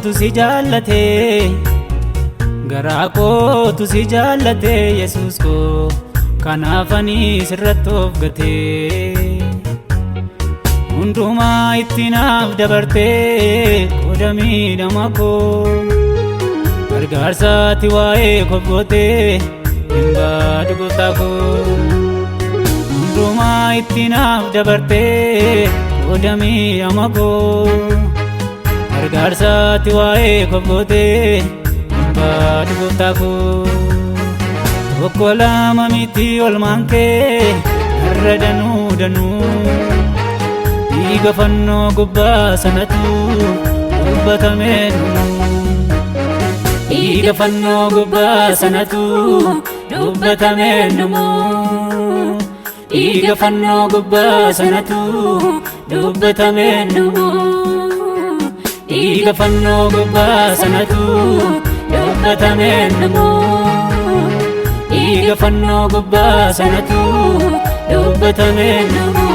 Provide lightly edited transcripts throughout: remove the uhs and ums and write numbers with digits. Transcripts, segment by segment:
kootu si jaallate, garaa kootu si jaallate, Yesuus koo, kanaaf ani sirratti of gatee. Hundumaa itti naaf dabartee qooda miidhama koo, gargaarsaati waa'ee koof gootee hin baadu, gooftaa koo. Hundumaa itti naaf dabartee qooda miidhama koo, gargaarsaati waa'ee koof gootee hin baadu, gooftaa koo. Tokko lama miti, olmaan kee irra danuu danuu, dhiiga fannoo gubbaa sanatu dubbatamee dhumu. Dhiiga fannoo gubbaa sanatu dubbatamee dhumu. Dhiiga fannoo gubbaa sanatu dubbatamee dhumu. Dhiiga fannoo gubbaa sanatu dubbatamee dhumu. Dhiiga fannoo gubbaa sanatu dubbatamee dhumu.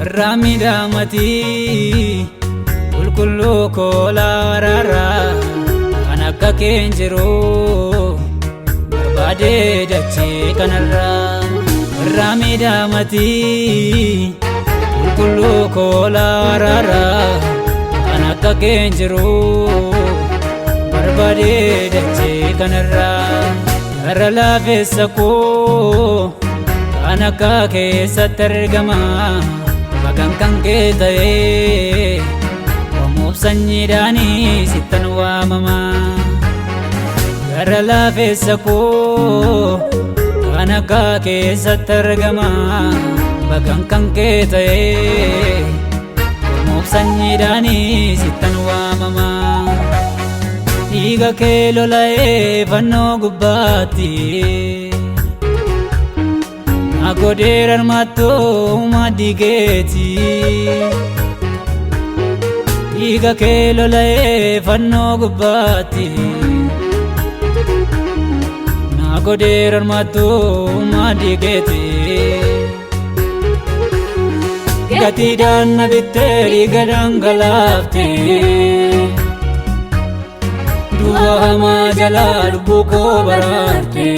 Irraa miidhamatii qulqulluu koolaa araaraa kan akka keen jiru barbaadee dachee kanarraa. Irraa miidhamatii qulqulluu koolaa araaraa kan akka keen jiru barbaadee dachee kanarraa. Gara laafessa koo kan akka keessatti argama, bagan kan kee ta'ee Oromoof sanyiidhaanii sittan waamama. Gara laafessa koo kan akka keessatti argama, bagan kan kee ta'ee Oromoof sanyiidhaanii sittan waamama. Dhiiga kee lola'ee fannoo gubbaatti na godheera armaattoo maaddii keeti. Dhiiga kee lola'ee fannoo gubbaatti na godheera armaattoo maaddii keeti. Gatiidhaan na bittee dhiiga dhangalaaftee, du'a hamaa jalaa lubbuu koo baraarte.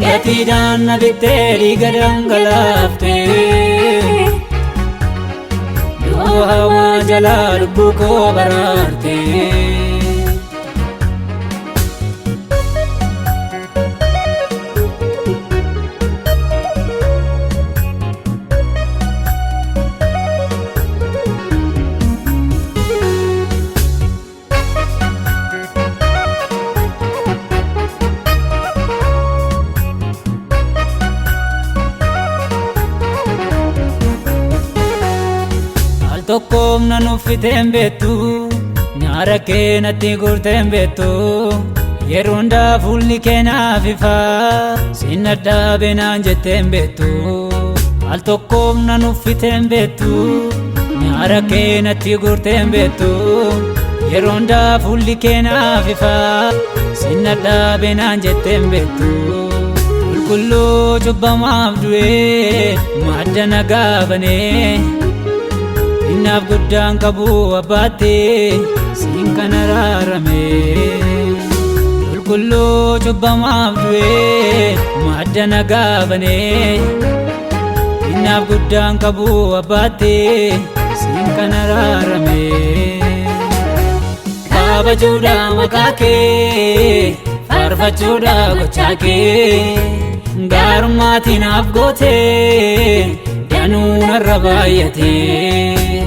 Gatiidhaan na bittee dhiiga dhangalaaftee, du'a hamaa jalaa lubbuu koo baraarte. Al tokkoof na nuffiteen beektu, nyaara kee natti guurteen beektu, yeroo hundaa fuulli kee naaf ifa, sin dhadhaabe naan jetteen beektu. Al tokkoof na nuffiteen beektu, nyaara kee natti guurteen beektu, yeroo hundaa fuulli kee naaf ifa, sin dhadhaabe naan jetteen beektu. Qulqulluu cubbamaaf du'ee madda nagaa banee, innaaf guddaan qabu abbaatti siin kan araarame. Qulqulluu cubbamaaf du'ee madda nagaa banee, innaaf guddaan qabu abbaatti siin kan araarame. Kabajuudha maqaa kee, faarfachuudha gochaa kee, gaarummaatiin naaf gootee danuu narra baay'atee.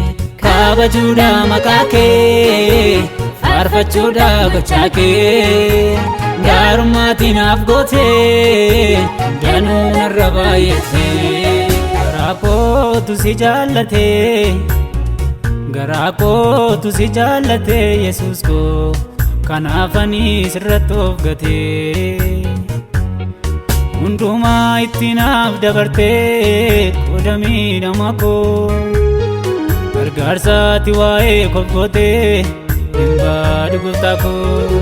Kabajuudha maqaa kee, faarfachuudha gochaa kee, gaarummaatiin naaf gootee danuu narra baay'atee. Garaa kootu si jaallatee, garaa kootu si jaallate, Yesuus koo, Kanaaf ani sirratti of gatee. Hundumaa itti naaf dabartee qooda miidhama koo. Gargaarsaati waa'ee koof gootee hin baadu gooftaa koo.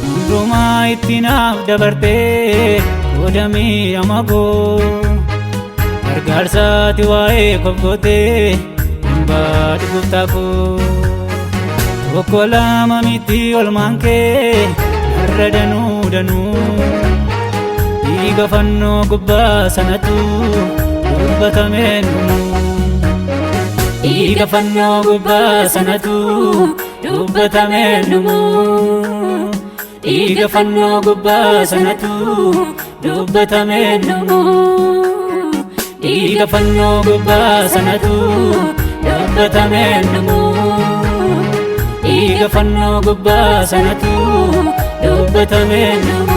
Hundumaa itti naaf dabartee qooda miidhama koo. Gargaarsaati waa'ee koof gootee hin baadu gooftaa koo. Tokko lama miti olmaan kee narra danuu danuu. Dhiiga fannoo gubbaa sanatu dubbatameen dhumu. Dhiiga fannoo gubbaa sanatu dubbatameen dhumu. Dhiiga fannoo gubbaa sanatu dubbatameen dhumu. Dhiiga fannoo gubbaa sanatu dubbatameen dhumu. Dhiiga fannoo gubbaa sanatu dubbatameen dhumu.